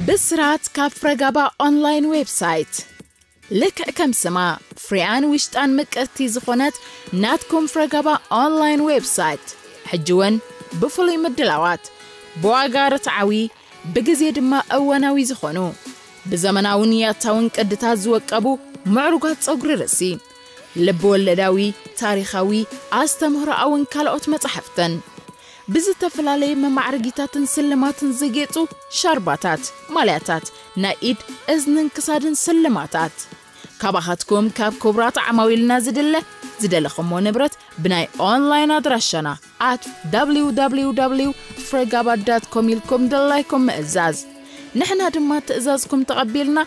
ብስራት ካብ ፍረጋባ ኦንላይን ዌብሳይት። ልክዕ ከም ስማ፣ ፍሪያን ውሽጣን ምቅርቲ ዝኾነት ናትኩም ፍረጋባ ኦንላይን ዌብሳይት፣ ሕጂ እውን ብፍሉይ ምድላዋት፣ ብዋጋ ርትዓዊ፣ ብግዜ ድማ እዋናዊ ዝኾኑ፣ ብዘመናውን ያታውን ቅድታት ዝወቀቡ ምዕሩጋት ጸጉሪ ርእሲ፣ ልብ ወለዳዊ፣ ታሪኻዊ፣ ኣስተምህሮኣውን ካልኦት መጻሕፍትን፣ ብዝተፈላለየ መማዕረጊታትን ስልማትን ዝጌጹ ሻርባታት፣ ማልያታት፣ ናይ ኢድ፣ እዝንን ክሳድን ስልማታት። ካባኻትኩም ካብ ክቡራት ዓማዊልና ዝድለ ዝደለኹሞ ንብረት ብናይ ኦንላይን ኣድራሻና at www ፍረጋባ ዳት ኮም ኢልኩም ድላይኩም ምእዛዝ። ንሕና ድማ ትእዛዝኩም ተቐቢልና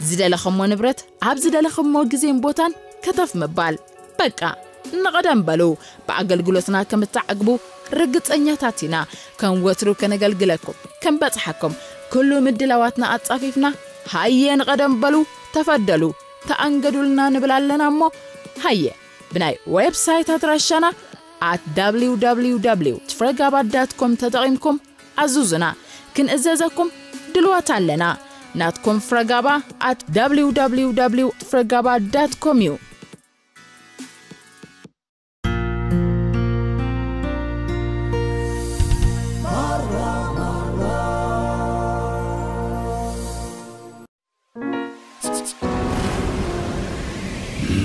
ዝደለኹሞ ንብረት ኣብ ዝደለኹሞ ግዜን ቦታን ከተፍ ምባል። በቃ፣ ንቐደም በሉ። ብኣገልግሎትና ከም እትዓግቡ ርግጸኛታት ኢና። ከም ወትሩ ከነገልግለኩም፣ ከም በጽሓኩም፣ ኩሉ ምድላዋትና ኣጻፊፍና፣ ሃየ ንቐደም በሉ፣ ተፈደሉ፣ ተኣንገዱልና ንብል ኣለና እሞ፣ ሃየ፣ ብናይ ዌብሳይት ኣድራሻና at www ፍረጋባ ዳት ኮም ተጠቒምኩም ኣዙዙና። ክንእዘዘኩም ድልዋት ኣለና። ናትኩም ፍረጋባ at www ፍረጋባ ዳት ኮም እዩ።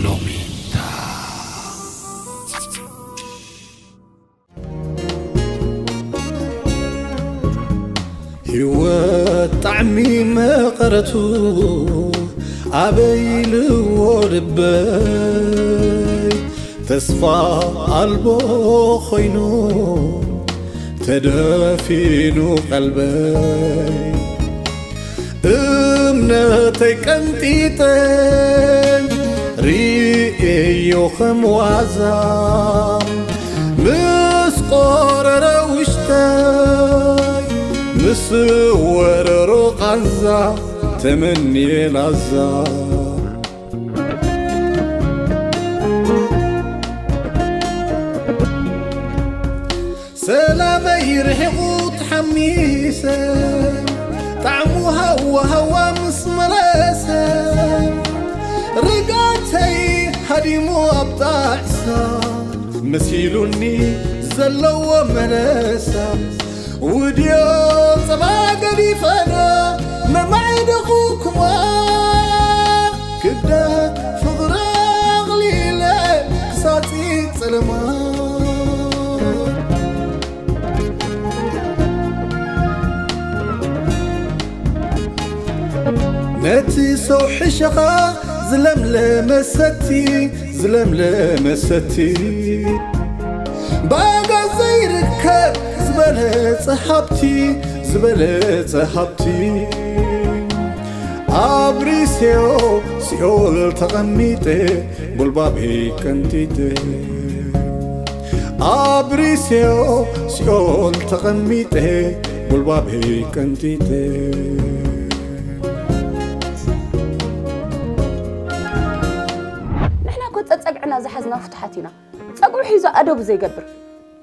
ሎሚታ። ህይወት ጣዕሚ መቐረቱ ኣበይ ኢልዎ ልበይ፣ ተስፋ ኣልቦ ኮይኑ ተደፊኑ ቀልበይ። እምነተይ ቀንጢጠ ርእየዮ ከም ዋዛ፣ ምስ ቆረረ ውሽጠይ፣ ምስ ወረሮ ቃንዛ ተመንየ ላዛ። ሰላመይ ርሒቑ ተሓሚሰ፣ ጣዕሙ ሃዋ ሃዋ ምስ መለሰ፣ ርግኣተይ ሃዲሙ ኣብ ጣዕሳ፣ መሲሉኒ ዘለዎ መለሳ። ውድዮ ጸባ ገዲፈና መማዕደኹኩማ፣ ክብደት ፍቕሪ ኣቕሊለ ክሳጺ ጸለማ። ነቲ ሰው ሕሸኻ ዝለምለመ ሰቲ፣ ዝለምለመ ሰቲ፣ ብኣጋ ዘይርከብ ዝበለጸ ሃብቲ፣ ዝበለጸ ሃብቲ። ኣብሪሴዮ ሲኦል ተቐሚጠ ጉልባበይ ቀንጢጠ። ኣብሪሴዮ ሲኦል ተቐሚጠ ጉልባበይ ቀንጢጠ። ንሕና እኮ ጸጸግዕና ዝሓዝና ፍቱሓት ኢና። ጸጉሩ ሒዙ ኣደቡ ዘይገብር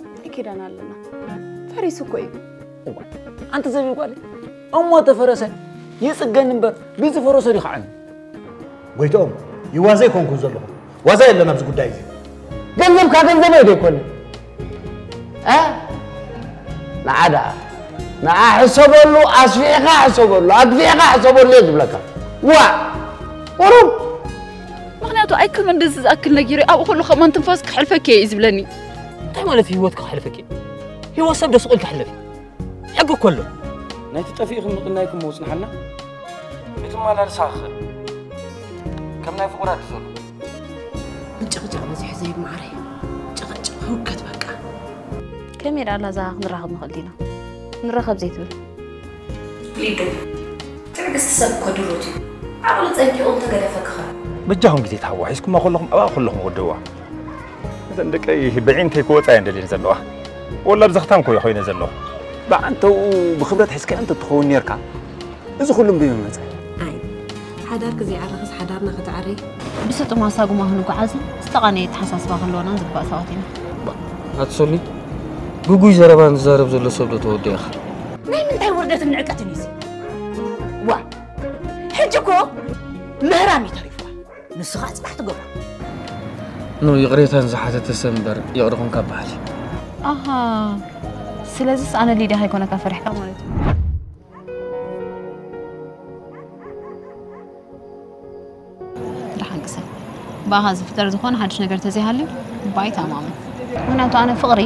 እንታይ ኪዳን ኣለና? ፈሪሱ እኮ እዩ። እዋ፣ ኣንቲ ዘቢብ ጓል፣ እሞ ተፈረሰ ይጽገን እምበር፣ ብዝፈረሶ ዲኻ ዓሚ? ጎይትኦም፣ ይዋዘ ኣይኮንኩን ዘለኹ። ዋዛ የለን ኣብዚ ጉዳይ እዚ። ገንዘብካ ገንዘበይ ዶ ኣይኮነን? እ? ንዓ ደኣ፣ ንዓ ሕሰበሉ፣ ኣስፊሕካ ሕሰበሉ፣ ኣግፊሕካ ሕሰበሉ እየ ዝብለካ። ዋእ! ቁሩብ! ምኽንያቱ ኣይከም እንደዚ ዝኣክል ነጊረ ኣብኡ ከሎ ከማን ትንፋስ ክሕልፈኪ እየ እዩ ዝብለኒ። እንታይ ማለት እዩ ህይወት ክሕልፈኪ? ህይወት ሰብ ደስ ቁል ክሕልፍ እዩ። ሕጊ እኮ ኣሎ። ናይቲ ጠፊእኩም ምቕናይኩም መውጽንሓና። እቲ መላልሳ ክኽእል ከም ናይ ፍቑራት እዩ ዘሎ። ብጭቕጭቕ በዚሑ ዘይብ መዓረይ። ጭቕጭቕ ህውከት በቃ። ከመይ ደኣ ላዛ ክንራኸብ ንኽእል ዲና? ንራኸብ ዘይትብል? ሊዱ፣ ትዕግስቲ ሰብ እኮ ድሩት እዩ። ዓቕሊ ጸንቂቑ እንተገደፈኪ ኸ? በጃኹም ግዜ ተሃዋ፣ ሒዝኩማ ከለኹም ኣብኣ ከለኹም ወደዋ። እዘን ደቀይ ብዒንተይ ክወጻ እየን ደልየን ዘለዋ። ወላ ብዘኽታም ኮ ኮይነ ዘለኹ። ብዓንተኡ ብኽብረት ሒዝካዮ እንተ ትኸውን ኔርካ፣ እዚ ኩሉ እምብይ ምመጸ። ኣይ፣ ሓዳርኪ ዘይዓረኽስ ሓዳርና ከተዕሪ። ብስጡም ኣሳጉማ ክንጓዓዝን ዝተቓነየ ኣተሓሳስባ ክህልወናን ዝግባእ ሰባት ኢና። ኣቲ ሶሊ፣ ግጉይ ዘረባ ንዛረብ ዘሎ ሰብ ዶ ተወዲእኻ? ናይ ምንታይ ውርደትን ንዕቀትን እዩ እዚ? ዋ፣ ምህራም እዩ ተሪፍዋ። ንስኻ ጽባሕ ትገብራ። ኖ ይቕሬታን ዝሓተተ ሰብ እምበር ይቕረ ኮንካ በሃል እዩ። ኣሃ ስለዚስ ኣነ ሊድያ ከይኮነካ ፈሪሕካ ማለት እዩ። ደሓን ቅሰን። ብኣኻ ዝፍጠር ዝኾነ ሓድሽ ነገር ተዘይሃልዩ ባይ ተኣማመን። ምክንያቱ ኣነ ፍቕሪ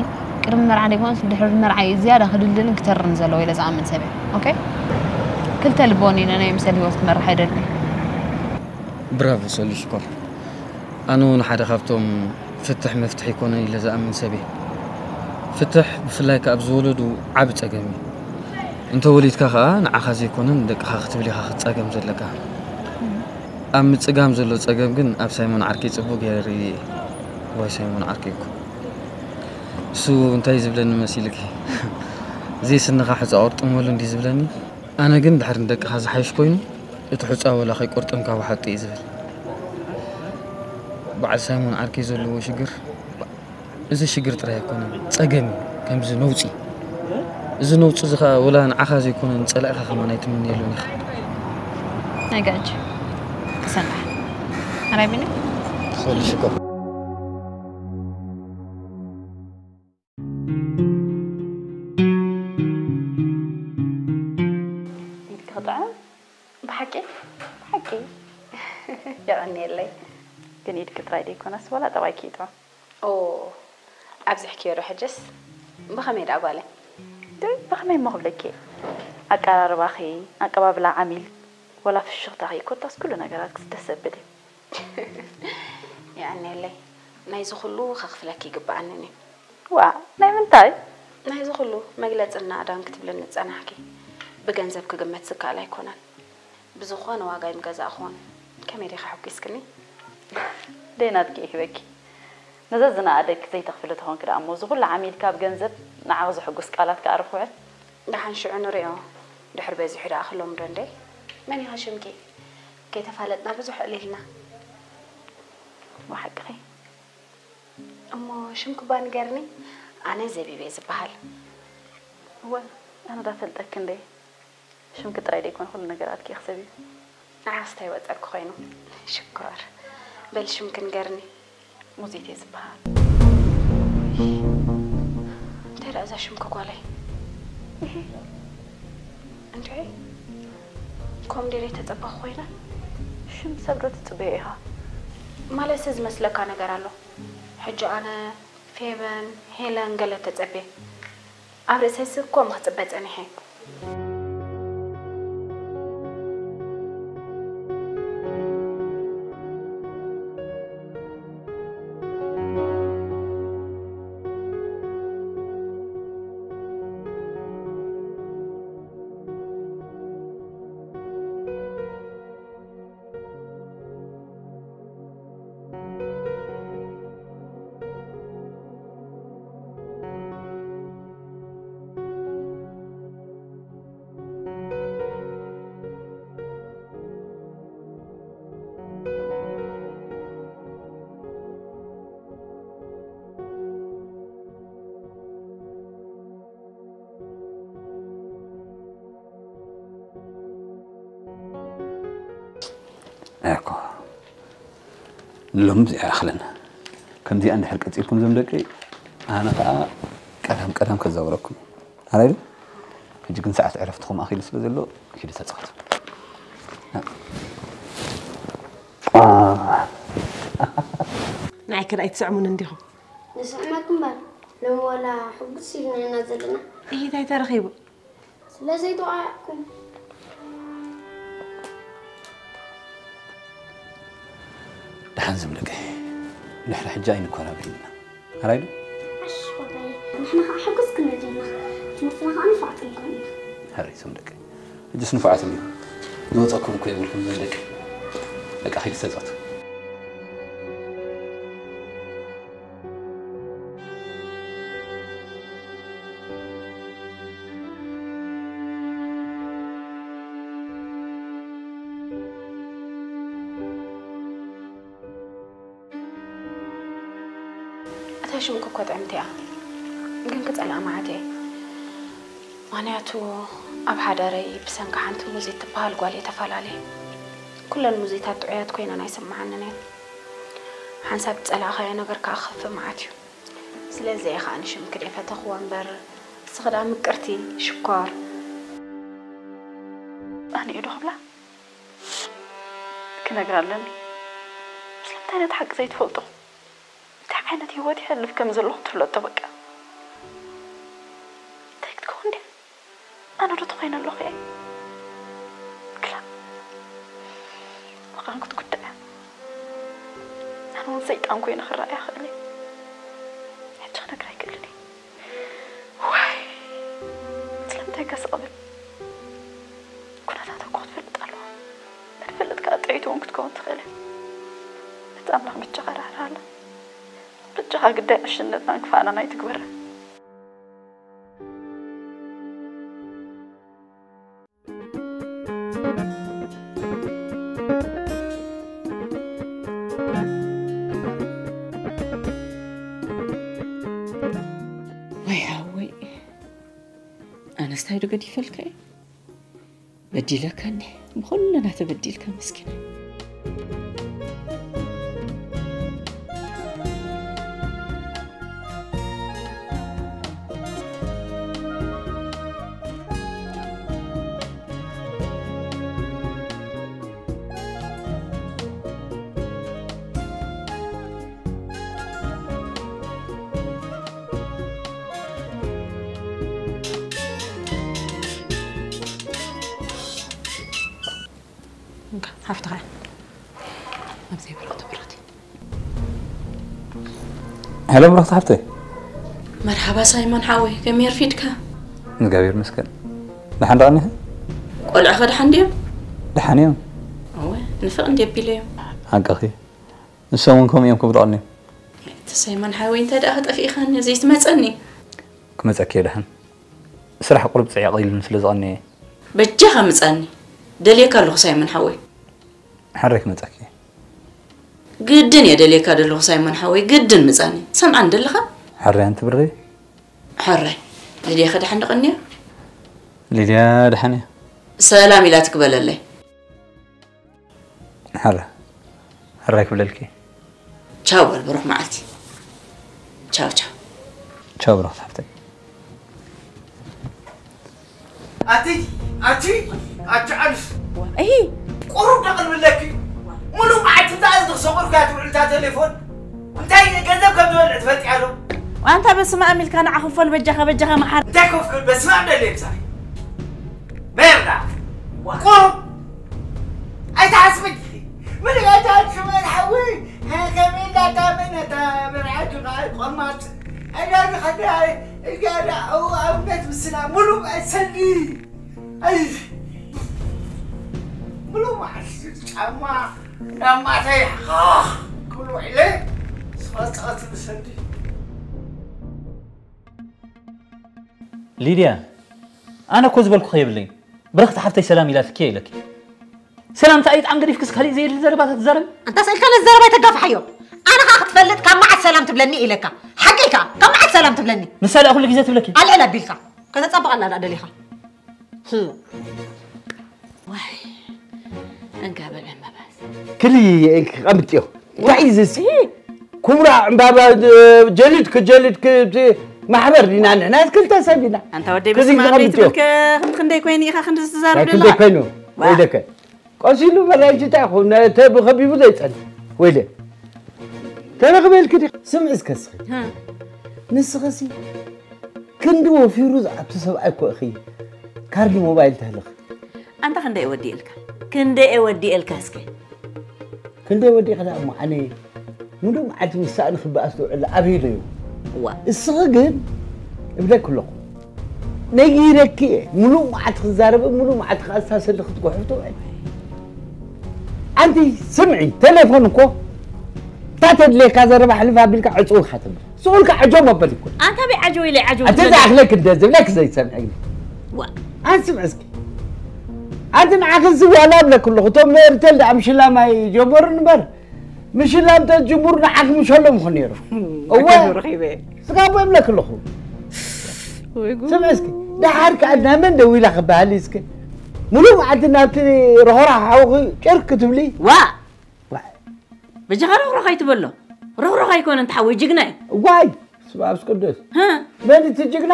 ቅድሚ መርዓ ደይኮነስ ድሕሪ መርዓ እዩ ዝያዳ ክድልድልን ክተርን ዘለዎ ኢለ ዝኣምን ሰብ እየ። ኦኬ? ክልተ ልቢ ወኒነ ናይ ምሰል ህይወት ክመርሕ ኣይደልን። ብራቮ ሰሉ ሽኮር። ኣነ እውን ሓደ ካብቶም ፍትሕ መፍትሒ ይኮነን ኢለ ዝኣምን ሰብ እየ። ፍትሕ ብፍላይ ከኣ ኣብ ዝወለዱ ዓቢ ጸገም እዩ። እንተ ወሊድካ ከኣ ንዓኻ ዘይኮነን ደቅኻ ክትብል ኢኻ ክትጻገም ዘለካ። ኣብ ምጽጋም ዘሎ ጸገም ግን ኣብ ሳይሞን ዓርከይ ጽቡቕ ገይረ ርእየ እየ። ዋይ ሳይሞን ዓርከይ እኮ እሱ እንታይ ዝብለኒ መሲልኪ? ዘይስንኻ ሕጻ ቁርጥመሉ እንዲ ዝብለኒ ኣነ ግን ድሕሪ ንደቅኻ ዝሓይሽ ኮይኑ እቲ ሑጻ ወላ ከይቆርጠምካ ውሓጦ እዩ ዝብል። በዓል ሳይሞን ዓርከይ ዘለዎ ሽግር እዚ ሽግር ጥራይ ኣይኮነን፣ ጸገም እዩ። ከምዚ ነውጺ እዚ ነውጺ እዚ ኸኣ ወላ ንዓኻ ዘይኮነ ንጸላኢኻ ከማን ኣይትምነየሉን ኢኻ። ነገ ሕጂ ክሰንዓ ኣራይ ቢኒ ሰሉ ሽኮር ኢድኪ ክጥዕም ብሓቂ ብሓቂ የቐንየለይ። ግን ኢድኪ ጥራይ ደይኮነስ ዋላ ጠባይኪ ይጥዕም። ኦ ኣብዚሕክዮ ዶ ሕጅስ? ብኸመይ ደኣ ጓለይ? ደይ ብኸመይ እሞ ክብለኪ? ኣቀራርባኺ፣ ኣቀባብላ ዓሚል፣ ወላ ፍሽኽታኺ ኮታስ ኩሉ ነገራትክስ ደስ ዘብል እዩ። የቐንየለይ ናይዚ ኩሉ ከኽፍለኪ ይግብኣንን እዩ። ዋእ ናይ ምንታይ? ናይዚ ኩሉ መግለጺ እናእዳን ክትብልኒ ዝጸናሕኪ ብገንዘብ ክግመት ዝከኣል ኣይኮነን። ብዝኾነ ዋጋ ኣይምገዛእኹዎን። ከመይ ዲኺ ሓጒስክኒ? ደይ ናትኪ ይህበኪ። ነዘዝነኣደኪ ዘይተኽፍሊ ተኾንኪ ደኣ እሞ እዚ ኩሉ ዓሚልኪ ኣብ ገንዘብ ንዓኺ ዘሐጉስ ቃላት ከኣ ርኹዕን። ደሓን ሽዑ ንሪኦ። ድሕሪ በዚሑ ደኣ ክለምዶ እንዴ? መን ኢኻ ሽምኪ? ከይተፋለጥና ብዙሕ ኣዕሊልና። እሞ ሓቅኺ። እሞ ሽምኪ እባ ንገርኒ? ኣነ ዘቢብ እየ ዝበሃል። እወ ኣነ ዳ ፈልጠኪ እንዴ? ሽምኪ ጥራይ ደይኮነ ኩሉ ነገራትኪ እዩ ክሰብ እዩ። ንዓኽስ እንታይ ወጸኪ ኮይኑ? ሽኮር። በሊ ሽምኪ ንገርኒ። ሙዚት እየ ዝበሃል። እንታይ ደኣ እዛ ሽምኪ ጓለይ? እንድዒ ኮምዴር የተጸበኹ ኮይነ? ሽም ሰብ ዶ ትጽበዮ ኢኻ? ማለትሲ ዝመስለካ ነገር ኣሎ። ሕጂ ኣነ ፌቨን ሄለን ገለ ተጸብየ። ኣብ ርእሰይሲ ከምኡ ክጽበ ጸኒሐ። እኮ ንሎሚ እዚኣ ይኣኽለና። ከምዚኣ እንድሕር ቀጺልኩም ዞም ደቂ ኣነ ከኣ ቀዳም ቀዳም ከዛውረኩም። ኣራይ ዶ? ሕጂ ግን ሰዓት ዕረፍትኹም ኣኺሉ ስለ ዘሎ ኪዱ ተጻወቱ። ንዓይ ከዳ ኣይትስዕሙን እንዲኹም። ንስዕመኩም እምበር ሎሚ ዋላ ሕጉስ ኢልና ኢና ዘለና። እሂ እንታይ ተረኺቡ? ስለ ዘይተቋየዕኩም። ደሓን ዝም ደቂ ድሕሪ ሕጂ ኣይንኮራብን ኢና። ኣራይ ዶ? ኣሽ ባባይ ንሕና ከዓ ሕጉስ ክንብል ጀመርና። ትምህርትና ከዓ ንፉዓት ክንኮን ኢና። ሕራይ ዝም ደቂ ሕጅስ ንፉዓት እንዲኹም። ዝወፀኩም እኮ የብልኩም ዝም ደቂ። በቃ ኺድ ዝተፃወቱ። እታ ሽምኪ እኮ ጥዕምቲ እያ፣ ግን ክጸልኣ መዓት እየ። ምኽንያቱ ኣብ ሓዳረይ ብሰንኪ ሓንቲ ሙዚት ትበሃል ጓል እየ ተፈላለየ። ኩለን ሙዚታት ጥዑያት ኮይነን ኣይስምዓንን እየን። ሓንሳብ ዝጸላእኻዮ ነገር ከኣ ክኸፍእ መዓት እዩ። ስለዚ እየ ከኣ ንሽምኪ ደይፈተኽዋ እምበር፣ ንስኺ ደኣ ምቅርቲ ሽኮር። ኣነ እየ ዶ ክብላ? ክነግራ ኣለኒ። ስለምንታይ ነቲ ሓቂ ዘይትፈልጦ? እንታይ ዓይነት ህይወት ይሕልፍ ከም ዘለኹ ትፍለጦ በቃ። እንታይ ክትከውን ድያ? ኣነ ዶ ተኾይነ ኣለኹ እየ? ክላ፣ መኻን ክትጉዳእ እያ። ኣነ እውን ሰይጣን ኮይነ ክረኣያ ክእል እየ። ሕጂ ክነግራ ኣይክእልን እየ። ዋይ፣ ስለምንታይ ከ ስቕ ብል? ኩነታት እኮ ክትፈልጥ ኣለዋ። እንተትፈልጥ ከኣ ጥዕይቲ እውን ክትከውን ትኽእል እያ። እቲ ኣምላኽ በጃኻ ራህርሃላ። በጃኻ ግዳይ ዕሽነትናን ክፋእናን ኣይትግበራ። ወይ ሓወይ፣ ኣነስ እንታይ ዶ ገዲፈልካ እየ? በዲለካ እንዲሕ፣ ብኹልና ተበዲልካ መስኪና። እንካ፣ ሃፍትኻ። ኣብ ዘይበረኽቲ በረኽቲ። ሄሎ፣ ብረኽቲ ሓፍተይ። መርሓባ ሳይሞን ሓወይ፣ ከመይ ኣርፊድካ? እግዚኣብሔር ይመስገን። ደሓን ደኣ እኒኻ? ቆልዑኸ ደሓን ድዮም? ደሓን እዮም። እወ፣ ንፍቕ እንዲ ኣቢለዮም። ሓቅኺ። ንሶም እውን ከምኡ እዮም ክብሉ ቀንዮም። እቲ ሳይሞን ሓወይ፣ እንታይ ደኣ ከጠፊእኻኒ ዘይትመጸኒ? ክመጸኪ እየ ደሓን። ስራሕ ቁሩብ ጽዕቕ ኢሉኒ ስለ ዝቐነየ። በጃኻ ምጻኒ። ደልየካ ኣለኹ ሳይሞን ሓወይ። ሕራይ ክመጸኪ። ግድን እየ ደልየካ ዘለኹ ሳይሞን ሓወይ፣ ግድን ምጻኒ። ትሰምዓኒ ደለኻ? ሕራይ ኣንቲ ብረይ። ሕራይ። ሊድያ ከ ደሓን ደቐንያ? ሊድያ ደሓን እያ። ሰላም ኢላ ትክበለለይ። ሕረ፣ ሕራይ ክብለልኪ። ቻው በል ብሩኽ መዓልቲ። ቻው፣ ቻው። ቻው ብሩኽ ሓፍተይ። ኣቲ፣ ኣቲ፣ ኣቲ ዓብስ። እሂ። ቁሩብ ደቕልብለኪ። ሙሉእ መዓልቲ እዛ እዝኒ ክሰቑርካ ትውዕል እታ ቴሌፎን። እንታይ ገንዘብ ከም ትበልዕ ትፈልጥያ ዶ? ኣንታ በስመ ኣብ ኢልካ ንዓ ክፈል በጃኻ፣ በጃኻ መሓር። እንታይ ኮፍ ክብል በስመ ኣብ ደልየ ምሳኺ። ሜርዳ። ቁሩብ ኣይትሓስቢ እንዲኺ። ምን እታ ሽመል ሓወይ፣ ከመይ እንዳታመነታ መርዓቱ ቃል ቆማት። ኣዳሪ ኸዳ እጋዳ፣ ኣው፣ ኣብነት ምስላ ሙሉእ ኣይሰዲ። ኣይ፣ ሙሉእ መዓልቲ ጫማ እንዳማተይ ሓኽ ክብሉ ውዒለ፣ ስቐስቐስ ብሰዲ። ሊድያ፣ ኣነ እኮ ዝበልኩኺ የብለይን። ብረኽቲ ሓፍተይ ሰላም ኢላትኪ እየ ኢለኪ። ሰላምታ ኣይጥዓም ገዲፍክስ ካሊእ ዘየድሊ ዘረባታት ትዛረቢ? ኣንታ ስኢልካ ነዚ ዘረባ ኣይተጋፍሓዮ። ኣነ ኸኣ ክትፈልጥ ካብ መዓስ ሰላም ትብለኒ ኢለካ። ሓቀይ ከኣ፣ ካብ መዓስ ሰላም ትብለኒ? ንሳ ደኣ ኩሉ ግዜ ትብለኪ። ኣልዕል ኣቢልካ። ከተጸብቐላ ደኣ ደሊኻ። ህም። ዋይ። እንካ በል ዕምባባስ። ክሊ እንክ ቀምጥዮ። እንታይ እዩ ዝስ? እሂ። ኩምራ ዕምባባ፣ እ፣ ጀሊድ ክጀሊድ ክ-፣ እ፣ ማሕበር ዲና ንሕና ክልተ ሰብ ኢና። ኣንታ ወደይ ክዚ በስመ ኣብ ቀምጥዮ። ዘይትብል ከ ክንዲ ክንደይ ኮይኑ ኢኻ ክንዲ ትዛረብ ናይ ክንደይ ደለኻ? ኮይኑ? ዋ። ወይደከ። ቀሲሉ በላይጂ እንታይ ይኹን፣ ተ-፣ ብኸቢቡ ዘይጸንሕ። ወይለ። ተረኽበልኪ ዲኺ? ስምዒ እስከ እስኺ። ሃ። ንስኽሲ ክንዲ ወፊሩ ዝኣቱ ሰብኣይ እኮ ኢኺ። ካርዲ ሞባይል ተህልኽ። ኣንታ ክንደይ ወዲእልካ? ክንደይ ወዲእልካ እስከ? ክንደይ ወዲእካ ደኣ እሞ ኣነ ሙሉእ መዓልቲ ምስ ሳእኒ ክበኣስ ትውዕል ኣበይ ኢለዮ? እዋ። እስኺ ግን እብለኪ ኣለኹ። ነጊረኪ እየ። ሙሉእ መዓልቲ ክዛረብ፣ ሙሉእ መዓልቲ ከኣ ዝታሰሊ ክትጎሕፍ ትውዕል። ኣንቲ ስምዒ፣ ቴሌፎን እኮ እታ ተድልየካ ዘረባ ሕልፍ ኣቢልካ ዕጹው ኢኻ ትብል። ስቕ ኢልካ ዓጀው መበል ይኮን። ኣንታ በይ ዓጀው ኢለ ዓጀው ኣንተ ትብለኒ? ዝኣኽለክ እንደ ዝብለክ ዘይሰምዐ ግን። ዋ። ኣንስምዕ እስኪ። ኣንቲ ንዓኽንሲ ዋላ እብለክ ኣለኹ። እቶም መእርተል ደኣ ምሽላም ኣይጀመሩን እምበር፣ ምሽላም ተዝጅምሩ ንዓኽ ምሸሎም ይኹን ነይሩ። እወ። ኣከብሩ ረኺበ። ስጋቦ እብለክ ኣለኹ። ወይ ጉድ። ስምዕ እስኪ። ደሓር ከኣ ናብ መን ደዊላ ክበሃል እዩ እስኪ? ሙሉእ መዓልቲ ናብቲ ሮኽራኽ ሓውኺ ጭር ክትብሊ? ዋ! ዋ! በጃኻ ሮኽራኽ ኣይትበሎ። ሮኽራኽ ኣይኮነን፣ ተሓወይ ጅግና እዩ። ዋይ! ስብኣብ ቅዱስ። ሀ? መን እቲ ጅግና?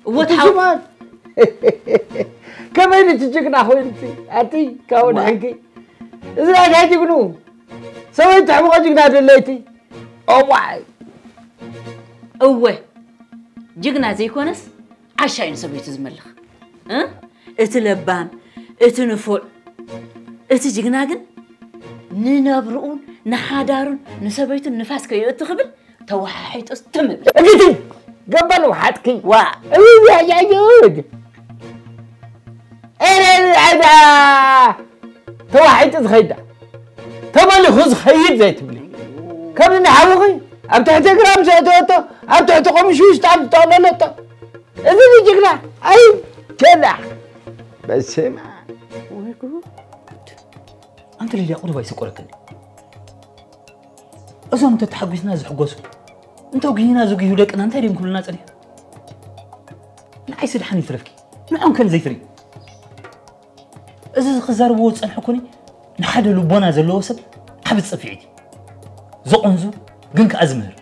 እወ፣ እቲ ተሓው- ሽማን? ከመይ እቲ ጅግና ኮይኑ እቲ? ኣቲ፣ ካብኡ ዋ! ንሕንኪ። እዚ ናይታ ጅግኑ? ሰበይቲ ሕምቆ ጅግና ደለይቲ? እዋይ! እወ፣ ጅግና ዘይኮነስ ዓሻ እዩ ንሰበይቱ ዝመልኽ። እ? እቲ ለባም፣ እቲ ንፉዕ፣ እቲ ጅግና ግን ንነብርኡን ንሓዳሩን ንሰበይቱን ንፋስ ከየእቱ ክብል ተወሓሒጡስ ትም ይብል። እግቲ! ገበል ውሓጥኪ! ዋ! እይ፣ ኣይ፣ ኣይ፣ ኣይ! ኤረ፣ ኤረ፣ ኤረ! ተዋሒጡ ዝኸይድ ደኣ፣ ተመሊኹ ዝኸይድ ዘይትብሊ። ከምዚ ናይ ሓውኺ ኣብ ትሕቲ እግራ ምስ ኣእተወቶ፣ ኣብ ትሕቲ ቆምሽ ውሽጣ ምስ ጠቕለለቶ። እዚ ጅግና፣ ኣይ፣ ቸላዕ። በስመ ኣብ። ወይ ጉድ። ኣንቲ ሊድያ፣ ቁሩብ ኣይስቆረክን። እዞም እንተተሓጒስና ዝሕጎሱ፣ እንተጉሂና ዝጉሁ ደቅና እንታይ ድዮም ክብሉና ጸኒሖም? ንዓይሲ ደሓን ይትረፍኪ፣ ንዖም ከን ዘይትርኢ። እዚ ክዛረብዎ ዝጸንሐ ኮኒ ንሓደ ልቦና ዘለዎ ሰብ ዓቢ ጽፍዒት እዩ። ዘቆንዙ ግን ከኣ ዝምህር።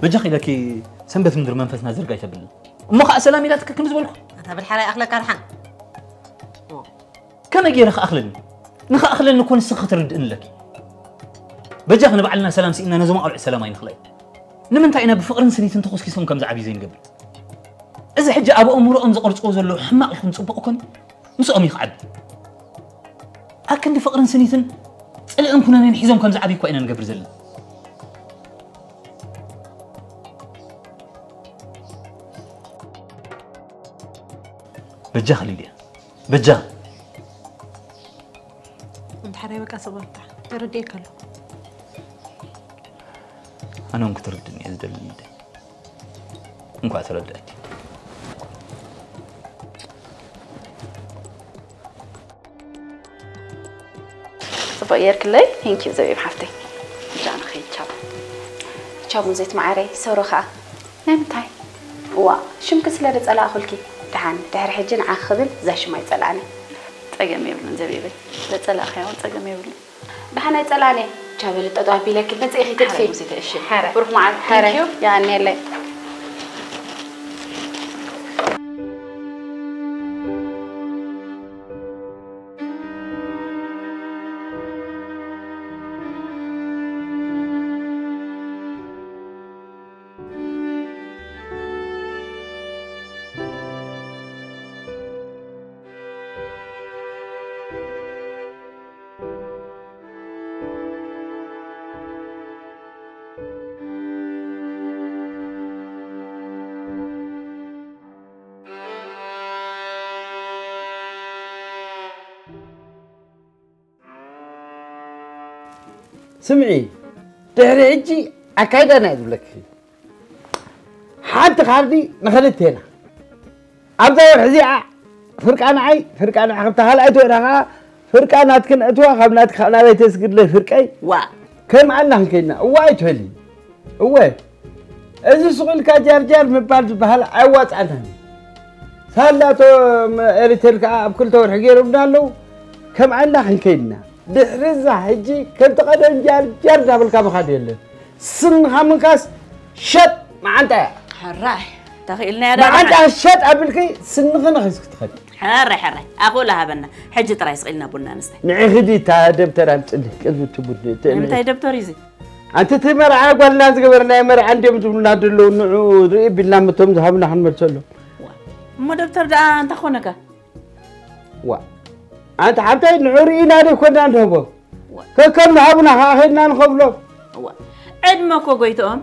በጃኺ ኢለኪ ሰንበት ምድሪ መንፈስና ዝርግ ኣይተብልን። እሞ ከኣ ሰላም ኢላትኪ ከም ዝበልኩ። ኣታ ብል ሓራይ ኣኽለካ ድሓን። ከመይ ገይረ ክኣኽለኒ? ንኽኣኽለኒ እኮ ንስኺ ክትርድእኒ ኣለኪ። በጃኺ ንባዕልና ሰላም ስኢንና ነዞም ኣቆልዑ ሰላም ኣይንኽለይ። ንምንታይ ኢና ብፍቕርን ስኒትን ተኾስኪሶም ከም ዝዓብዩ ዘይንገብር? እዚ ሕጂ ኣብ ኣእምሮኦም ዝቐርጽዎ ዘለዉ ሕማቕ ይኹን ጽቡቕ እኮን ምስኦም እዩ ክዓቢ። ኣብ ክንዲ ፍቕርን ስኒትን ጽልእን ኩነኔን ሒዞም ከም ዝዓብዩ እኳ ኢና ንገብር ዘለና። በጃኺ ሊድያ፣ በጃኺ። እንተ ሓራይ በቃ ሰባታ ተረዲኤካ ኣለኹ። ኣነ እውን ክትርድእኒ እየ ዝደሊ ሊድያ። እንኳዕ ተረድኣኪ። ጽቡቕ ጌርክለይ። Thank you ዘቢብ ሓፍተይ። ጃ ንኸይድ ቻው። ቻው ሙዜት መዓረይ፣ ሰሮ ኸኣ። ናይ ምንታይ? እዋ፣ ሽምኪ ስለ ዝጸላእኹልኪ። ደሓን፣ ድሕሪ ሕጂ ንዓኺ ክብል እዛ ሽም ኣይጸላእን እየ። ጸገም የብሉን ዘቢበይ። ዘጸላእኽያ እውን ጸገም የብሉን። ደሓን ኣይጸላእን እየ። ቻው በሊ ጠጠው ኣቢለኪ፣ መጺእኺ ክትፊ። ሓራይ ሙዜተይ፣ እሺ። ሓራይ። ብሩኽ መዓልቲ። ሓራይ። Thank you። የቐንየለይ። ስምዒ፣ ድሕሪ ሕጂ ኣካይዳና እየ ዝብለኪ። ሓንቲ ካርዲ ንኽልቴና። ኣብዛ ወርሒ እዚኣ ፍርቃ ንዓይ፣ ፍርቃ ንዓኺ፣ ኣብታ ካልኣይቲ ወርሒ ኸዓ ፍርቃ ናትክን እትዋ፣ ካብ ናትኪ ካብ ናተይ ተስግድለይ ፍርቀይ። ዋ። ከም ኣና ክንከይድና። እዋ ኣይትበሊ። እወ። እዚ ሱቕ ኢልካ ጃርጃር ምባል ዝበሃል ኣየዋጽኣናን እዩ። ሳላ እቶም ኤሪቴል ከኣ ኣብ ክልተ ወርሒ ገይሮምና ኣለዉ። ከም ኣና ክንከይድና። ድሕሪ እዛ ሕጂ ከምቲ ቀደም ጃርጃር እናበልካ ምኻድ የለን። ስንኻ ምንካስ ሸጥ መዓንጣ እያ። ሕራይ፣ ተኽኢልናያ ዳ መዓንጣ ደሓን። ሸጥ ኣቢልኪ ስንኺ ነኺስኪ ትኸዲ። ሕራይ፣ ሕራይ፣ ኣኽእሎ ሃበና። ሕጂ ጥራይ ስቕ ኢልና ቡና ንስታይ። ንዒ ኺዲ እታ ደብተር ኣምጽልኒ፣ ቅድሚ እቲ ቡን፣ እቲ ንምንታይ ደብተር እዩ እዚ? ኣንቲ እቲ መርዓ ጓልና ዝገበርናዮ መርዓ እንድዮም ዝብሉና ዘለዉ፣ ንዑ ርኢ ቢልና፣ ምቶም ዝሃቡና ክንመልሰሎም። ዋ፣ እሞ ደብተር ደኣ እንታይ ኮነካ? ዋ፣ ኣንቲ ሓብታይ ንዑ ርኢና ዶ ኮና ንህቦ? ዋ። ከከም ዝሃቡና ከኣ ኸድና ንኸፍሎም። ዋ፣ ዕድመ እኮ ጎይትኦም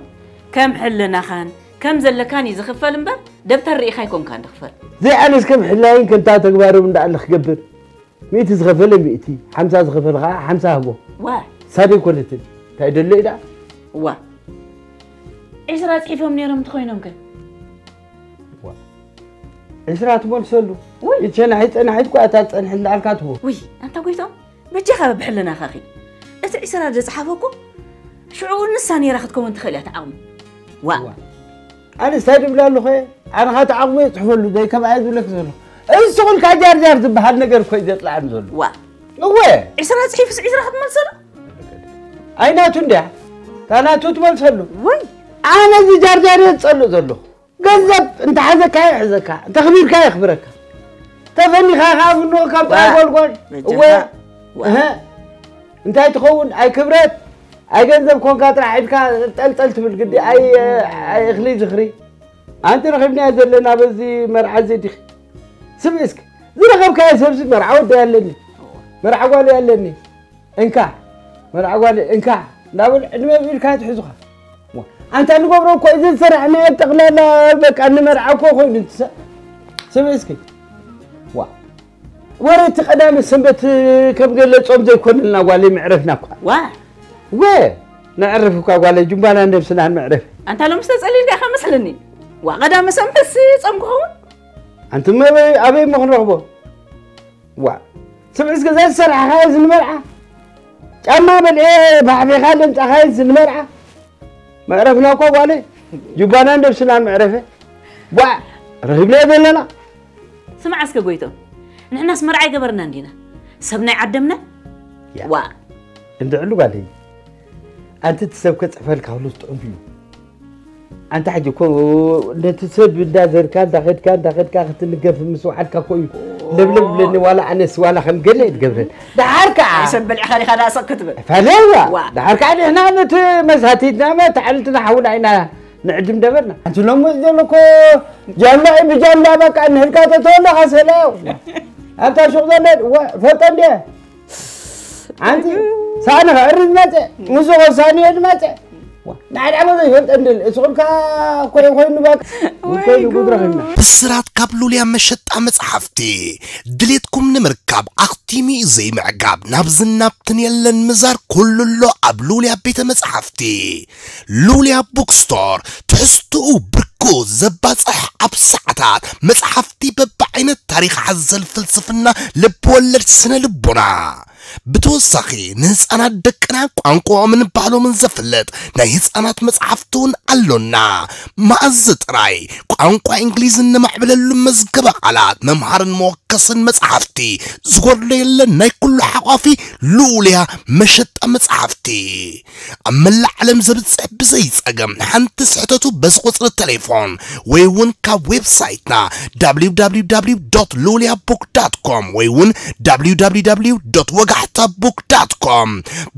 ከም ሕልናኻን ከም ዘለካን እዩ ዝኽፈል እምበር፣ ደብተር ርኢኻ ኣይኮንካን ትኽፈል። ዘይኣነስ ከም ሕላይን ከምታ ተግባሮም እንዳኣለ ክገብር። ሚእቲ ዝኸፈለ ሚእቲ፣ ሓምሳ ዝኸፈለ ኸዓ ሓምሳ ህቦ። ዋ። ሳደ ኣይኮነትን። እንታይ ደሎ እዩ ደኣ? ዋ። ዒስራ ጽሒፎም ነይሮም እንተኾይኖም ከ? ዋ። ዒስራ ትመልሰሉ። ውይ። ይቸናሒት ጸናሒት እኳ እታ ትጸንሕ እንዳኣልካ ትቦ። ውይ፣ ኣንታ ጎይትኦም፣ በጃኻ ብሕልናኻ ኺድ። እቲ ዒስራ ዝጸሓፎ እኮ ሽዑ ንሳ ነይራ ክትከውን ትኽእል እያ፣ እቲ ዓቕሚ። ዋ። ዋ። ኣነ እንታይ ድብላ ኣለኹ እየ? ኣነ ኻቲ ዓቕሚ እየ ጽሕፈሉ፣ ዘይከምኣ እየ ዝብለክ ዘለኹ። እዚ ስቑልካ ጃርጃር ዝበሃል ነገር እኮ እዩ ዘጥልዓኒ ዘሎ። ዋ እወ ዒስራ ፅሒፍስ ዒስራ ክትመልሰሉ ኣይናቱ እንድያ ታናቱ ትመልሰሉ። ወይ ኣነ እዚ ጃርጃር እየ ዝፀልእ ዘለኹ። ገንዘብ እንተሓዘካ ይሕዘካ፣ እንተኽቢርካ የኽብረካ፣ ተፈኒኻ ከዓ ፍንወካ ብጣ ዋ። ጎልጓል። በጃኻ። እወ ዋ። እሀ። እንታይ ትኸውን ኣይ ክብረት ኣይ ገንዘብ ኮንካ ጥራሕ ኢድካ ጠልጠል ትብል ግዲ ኣይ ኣይ እኽሊ ዝኽሪ። ኣንቲ ረኺብናዮ ዘለና በዚ መርዓ እዚ ዲኺ? ስምዒ እስኪ ዝረኸብካዮ ሰብሲ መርዓ ወዲ ኣለኒ መርዓ ጓል ኣለኒ እንካ መርዓ ጓል እንካ እንዳበሉ ዕድመ ብኢልካ ትሕዙኻ። ኣንታ ንገብሮ እኮ እዚ ዝሰራሕናዮ ጠቕላላ በቃ ንመርዓ እኮ ኮይኑ ትሰ- ስምዒ እስኪ ዋ ወረ እቲ ቀዳመ ሰንበት ከም ገለ ጾም ዘይኮነልና ጓለይ መዕረፍና እኳ ዋ ወ ነዕርፍ እኳ ጓለይ ጅምባና ነብስና ንመዕረፍ ኣንታ ሎምስ ተፀሊልካ ኢኻ መስለኒ። ዋ ቀዳመ ሰንበትስ ጾም ክኸውን ኣንትመ ኣበይ ኣበይ እሞ ክንረኽቦ ዋ ስምዒ እስከ ዘዝሰራሕኻዮ ዝንመርዓ ጫማ በልዐ ባሕቢኻ ለምጻኻዮ ዝንመርዓ መዕረፍና እኳ ጓለ ጅባና እንደብስና መዕረፈ ዋ ረኺብናዮ ዘለና ስማዕ እስከ ጎይቶም ንሕናስ መርዓ ኣይገበርና እንዲና ሰብ ናይ ዓደምና ያ። ዋ እንድዕሉ ጓለይ ኣንቲ እቲ ሰብ ከፅሕፈልካ ክሉ ዝጥዑም እዩ ኣንታ ሕጂ እኮ ነቲ ሰብ እንዳዘርካ እንዳኸድካ እንዳኸድካ ክትንገፍ ምስ ወዓልካ እኮ እዩ ለብለብ ብለኒ ዋላ ኣነስ ዋላ ከም ገለ ይትገብረን ደሓር ከዓ ሰብ በሊዕኻ ዲኻ ዳኣ ሰቕ ክትብል ፈለዋ ዋ። ደሓር ከዓ ንሕና ነቲ መሳቲትና መተዓልትና ሓውና ኢና ንዕድም ደበርና ኣንቲ ሎሚ ዘሎ እኮ ጃምላ እዩ ብጃምላ በቃ ንህልካ ተተወለኻ ሰላዮ ኣብታ ሹቕ ዘለ ፈልጠ እንደ ኣንቲ ሳእኒ ከእሪ ዝመፀ ምስ ዝኾን ሳእኒ እየ ዝመፀ ናዕዳ መዘ ይፈልጠ እንድል እስኹም ከዓ እኮ ኮይኑ በቃ ኮይኑ ጉድረኽና ብስራት ካብ ሉልያ መሸጣ መጽሓፍቲ ድሌትኩም ንምርካብ ኣኽቲሙ እዩ ዘይምዕጋብ ናብዝን ናብትን የለን ምዛር ኩሉ ኣሎ ኣብ ሉልያ ቤተ መጽሓፍቲ ሉልያ ቡክስቶር ትሕዝትኡ ብርኩ ዘባጽሕ ኣብ ሰዓታት መጽሓፍቲ በብዓይነት ታሪኽ ሓዘል ፍልስፍና ልብወለድ ስነ ልቦና ብተወሳኺ ንህፃናት ደቅና ቋንቋኦምን ባህሎምን ዘፍልጥ ናይ ህፃናት መፅሓፍቲ እውን ኣሎና። መኣዝ ጥራይ ቋንቋ እንግሊዝ እነማዕብለሉ መዝገበ ቃላት መምሃርን መወከስን መፅሓፍቲ ዝጎድሎ የለን። ናይ ኩሉ ሓቋፊ ልኡልያ መሸጣ መፅሓፍቲ ኣብ መላእ ዓለም ዘብፅሕ ብዘይ ፀገም ሓንቲ ስሕተቱ በዚ ቁፅሪ ቴሌፎን ወይ እውን ካብ ዌብሳይትና www ሉልያ ቡክ ዳት ኮም ወይ እውን www ወጋሕታ ቡክ ዳት ኮም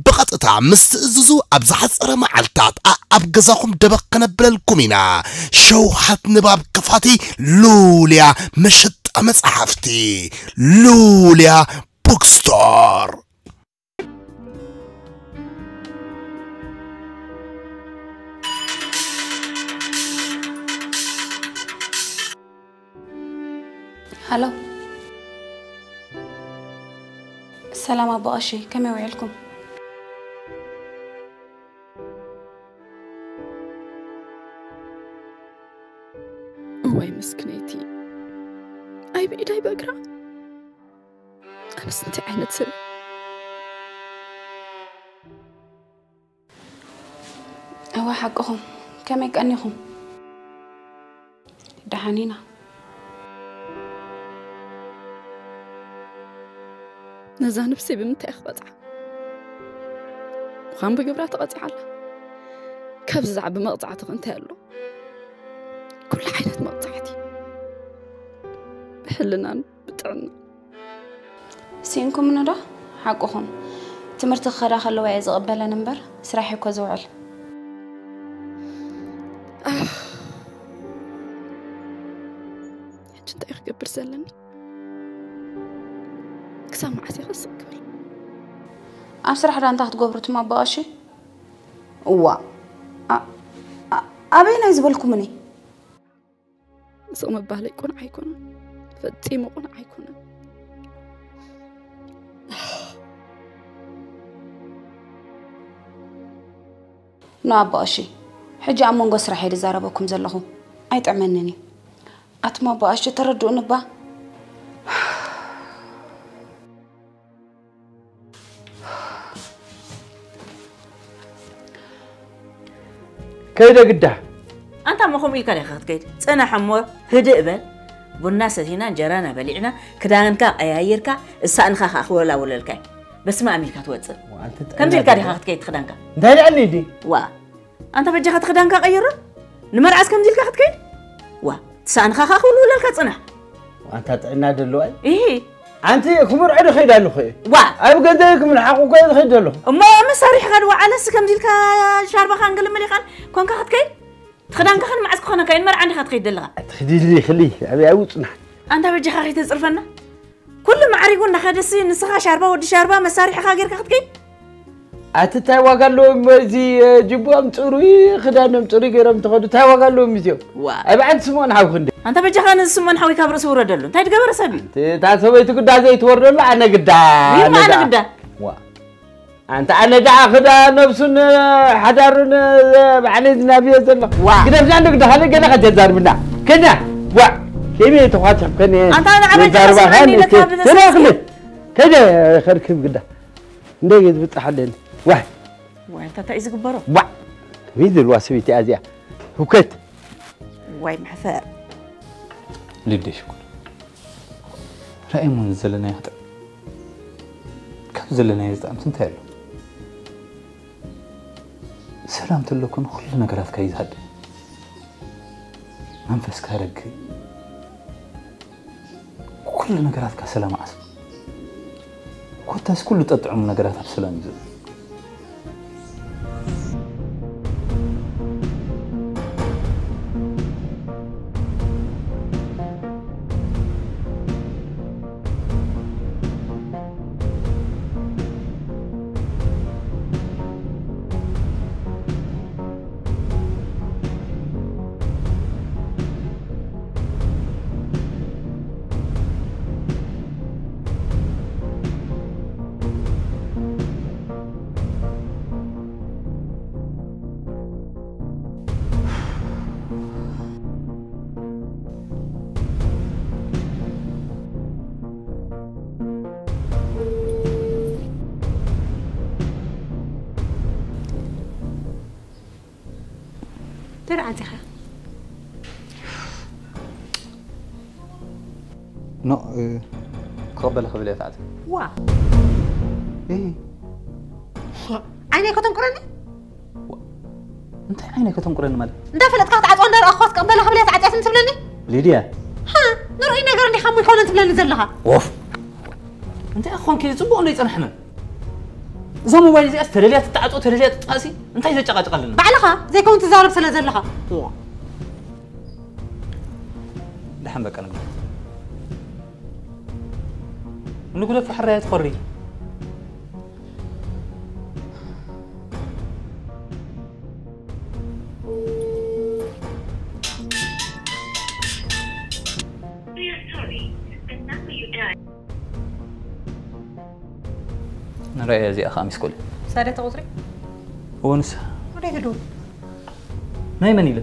ብቐጥታ ምስ ትእዝዙ ኣብ ዝሓፀረ መዓልታት ኣኣብ ገዛኹም ደበኽ ከነብለልኩም ኢና። ሸውሃት ንባብ ክፋቲ ሉልያ መሸጣ መፅሓፍቲ ሉልያ ቡክስቶር። ሃሎ ሰላም ኣቦ ቀሺ ከመይ ውዒልኩም? እዋይ ምስክነይቲ ኣይ ብኢዳይ በእግራ ኣነስ እንታይ ዓይነት ሰብ እወ ሓቅኹም ከመይ ቀኒኹም ደሓን ኢና ነዛ ነብሰይ ብምንታይ ክቐፅዓ ምዃን ብግብራ ተቐፂዓ ኣላ ካብዚ ዝዓቢ መቕፃዕቲ ከ እንታይ ኣሎ ኩሉ ዓይነት መቕፃዕቲ ብሕልናን ብጥዕና ስኢንኩምኒ ዶ ሓቅኹም ትምህርቲ ክኸዳ ከለዋ እየ ዝቕበለን እምበር ስራሕ እኮ ዝውዕል ሕጂ እንታይ ክገብር ዘለኒ ክሳብ መዓስ እየ ክስቕ ክብል ኣብ ስራሕ ዳ እንታይ ክትገብሩ ትም ኣቦ ቀሺ እዋ ኣ- ኣ- ኣበየናይ ዝበልኩምኒ ስቕ ምባለይ ቁኑዕ ኣይኮነን ፈጺሙ ቁኑዕ ኣይኮነን ኖ ኣቦ ቀሺ ሕጂ ኣብ መንጎ ስራሕ እየ ዝዛረበኩም ዘለኹ ኣይጥዕመንን እዩ ኣትም ኣቦ ቀሺ ተረድኡኒ እባ ከይደ ግዳ ኣንታ እሞ ከምኡ ኢልካ ዲኻ ክትከይድ ፅናሕ እሞ ህድእ በል ቡና ሰቲና፣ እንጀራና በሊዕና፣ ክዳንካ ቀያይርካ፣ እሳእንኻ ከኣ ክወላውለልካ እዩ። በስመ ኣብ ኢልካ ትወጽእ። ከምዚ ኢልካ ዲኻ ክትከይድ ክዳንካ? እንታይ ልዕሊ ድዩ? ዋ፣ ኣንታ በጃኻ እቲ ክዳንካ ቀይሮ። ንመርዓስ ከምዚ ኢልካ ክትከይድ? ዋ፣ ትሳእንኻ ከኣ ክውልውለልካ ጽናሕ። ኣንታ ጥዕና ደለዋ እዩ። ኢሂ። ኣንቲ ክምርዖ ዶ ከይድ ኣለኹ እየ? ዋ። ኣብ ገዛይ ክምልሓቑ እኮ እየ ዝኸይድ ዘለኹ። እሞ መሳሪሕኻ ድዋ ዓለስ ከምዚ ኢልካ ሻርባኻን ገለ መሊኻን ኮንካ ክትከይድ? እቲ ክዳንካ ኸን መዓስ ክኾነካ እዩ? ንመርዓ እንዲኻ ትኸይድ ዘለኻ? ኣትኽዲኒ ክሊ፣ ኣበይ ኣብኡ ጽናሕ። ኣንታ በጃኻ ከይተጽርፈና? ኩሉ ማዕሪጉ እንዳኸደሲ ንስኻ ሻርባ ወዲ ሻርባ መሳሪሕኻ ጌርካ ክትከይድ? ኣቲ እንታይ ዋጋ ኣለዎም? እዚ፣ እ፣ ጅቦም ጽሩይ፣ ክዳኖም ጽሩይ ገይሮም እንተኸዱ እንታይ ዋጋ ኣለዎም እዚኦም? ዋ። ኣብ ዓዲ ስምኦን ሓውኺ እንደ። ኣንታ በጃኻ ነዚ ስምኦን ሓወይ ካብ ርእሱ ውረደሉ። እንታይ ዝገበረ ሰብ እዩ? እቲ፣ እታ ሰበይቲ ግዳ ዘይትወርደሉ ኣነ ግዳ ይማ ኣነ ነዛ። ግዳ። ዋ። ኣንታ ኣነ ደኣ ክዳ ነብሱን ሓዳሩን ባዕለይ ዝናብዮ ዘለኹ። ዋ። ግደፍና እንዶ ግዳ ካልእ ገለ ከጀዛርብና። ከኛ። ዋ። ከመይ ተኳትሕከኒ? ኣንታ ንዓበይ የዛርባ ተሓስበኒ ኻን ኢለካ እኮ። ብዘሰስኪ። ተረኽለ። ከደ ኸርክብ ግዳ። እንደይ ዝብጻሕ ኣለኒ። ዋይ። ዋይ፣ እንታይ እዩ ዝግበሮ? ዋ። ከመይ ዝልዋ ሰበይቲ እያ እዚኣ? ህውከት። ዋይ፣ መሕፈር። ልደይ ሽኩር። ራእይ እሞ ዘለናዮ ክጥዕም። ካብ ዘለናዮ ዝጥዕምስ እንታይ ኣሎ? ሰላም ተሎ እኮ ንኹሉ ነገራትካ እዩ ዝሃድእ። መንፈስካ ርግእ። ኩሉ ነገራትካ ሰላም ዓስብ። ኮታስ ኩሉ ጠጥዑም ነገራት ኣብ ሰላም እዩ ዘሎ። እንታይ ደኣ ኣንቲኻ? ኖ፣ እ፣ ክቕበል ክብል እየ ተዓጽየ። ዋ። እ። ዓይነይ ከተንቁረኒ? ዋ። እንታይ ዓይነይ ከተንቁረኒ ማለት? እንዳፈለጥካ ክትዓጽዋ እንዳረኣኹ ክትቅበላ ክብል እየ ተዓጽያ ትም ትብለኒ? ሊድያ። ሃ፣ ንርኡይ ነገር እንዲኻ እሞ ኣይኮነን ትብለኒ ዘለኻ? ወፍ። እንታይ ኮንኪ? ጽቡቕ እንዶ ይጸናሕና። እዛ ሞባይል እዚኣስ ተደልያ ትተዓጾ፣ ተደልያ ትጠኣሲ፣ እንታይ ዘጨቃጭቃ ኣለና? ባዕልኻ ዘይከውን ትዛረብ ስለ ዘለኻ። ደሓን በቃ ንግደፍ። ንግደፍ ሕራይ ትኾሪ። We are sorry, the number you dialed ንረኣያ እዚኣ ኸኣ ሚስኮል። ሳደተ ቁጽሪ? እወ፣ ንሳ። ወደይ ትድውል? ናይ መን ኢለ?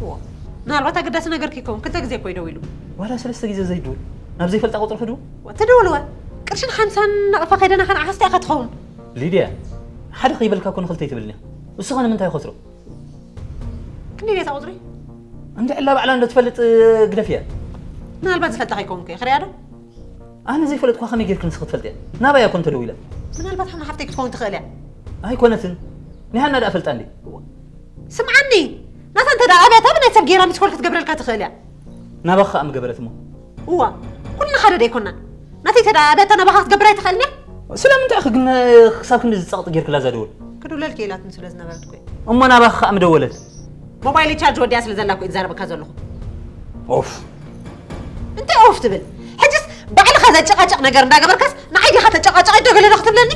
እዎ። ምናልባት ኣገዳሲ ነገር ከይከውን፣ ክልተ ግዜ እኮ እዩ ደዊሉ። ዋላ ሰለስተ ግዜ ዘይድውል? ናብ ዘይፈልጣ ቁጽሪ ክድውል? ወ-፣ ትድውል ወ-፣ ቅርሽን ሓምሳን ናቕፋ ከይደና ከነዓኸስቲ ኢኻ ትኸውን። ሊድያ፣ ሓደ ከይበልካ እኮ ንኽልተ ኣይትብልን ኢኻ። እሱ ኸ ንምንታይ ይኸስሮ? ክንደይ ድያ እታ ቁጽሪ? እንድዒ እላ ባዕላ እንዶ ትፈልጥ ግደፍያ። ምናልባት ዝፈልጣ ከይከውን ከ፣ ክሪኣ ዶ? ኣነ ዘይፈለጥኳ ከመይ ጌርኪ ንስኺ ትፈልጥያ? ናባይ እያ እኮ እንተደዊላ። ምናልባት ሓና ሓፍተይ ክትከውን ትኽእል እያ። ኣይኮነትን። ናይ ሃና ደኣ ፈልጣ እንዴ? ስምዓኒ፣ ናታ እንተ ደኣ ኣብያታ ብናይ ሰብ ጌራ ሚስኮል ክትገብረልካ ትኽእል እያ። ናባኻ ከኣ ምገበረት እሞ። እዋ፣ ኩልና ሓደ ዶ ኣይኮናን? ናተይ እንተ ደኣ ኣብያታ ናባኻ ክትገብር ኣይትኽእልን እያ? ስለምንታይ ኢኺ ግን ክሳብ ክንዲ ዝጸቕጢ ጌርክላ እዛ ደወል? ክድውለልኪ ኢላትኒ ስለ ዝነበረት እኮ እየ። እሞ ናባኺ ከኣ ምደወለት? ሞባይለይ ቻርጅ ወዲኣ ስለ ዘላ እኮ እየ ዝዛረበካ ዘለኹ። ኦፍ። እንታይ ኦፍ ትብል? ሕጅስ ባዕልኻ ዘጨቃጨቅ ነገር እንዳገበርካስ ንዓይ ዲኻ ተጨቃጨቂ ዶ ገለ ዶ ክትብለኒ?